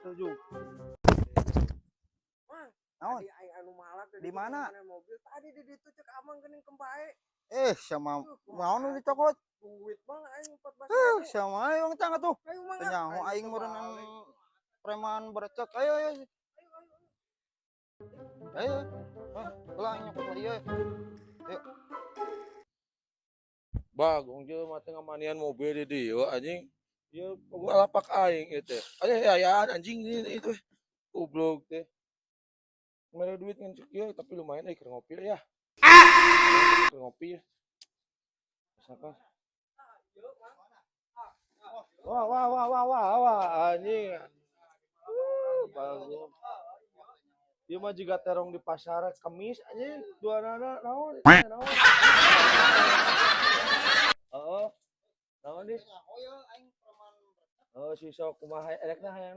Setuju. Mang, Naon? tadi aing anu malak Di mana? Mobil tadi di ditu cek amang geuning kembae. Eh, sama naon nu dicokot? Duit, Mang, aing 14 Eh, ribu. sama aing tang atuh. Ayo, Mang. Teu nyaho aing meureun preman berecek. Ayo ayo. Ayo, ayo. Ayo. Ah, ulah aing nyokot lagi euy. Ayo. Bagong jelema teh ngamanian mobil di dieu, anjing. Ieu lapak aing ieu teh. Anjing ayaan anjing ini itu. Goblok teh. Mere duit ngan cek ieu, tapi lumayan euy keur ngopi ya. Keur ngopi ya. Misalkan. Wah wah wah wah wah wah, anjing. Bagong. Ieu mah jiga terong di pasar Kemis, anjing. Dua nana naon itu naon. Heeh. Naon nih? Oh, si sok kumaha erekna hayang.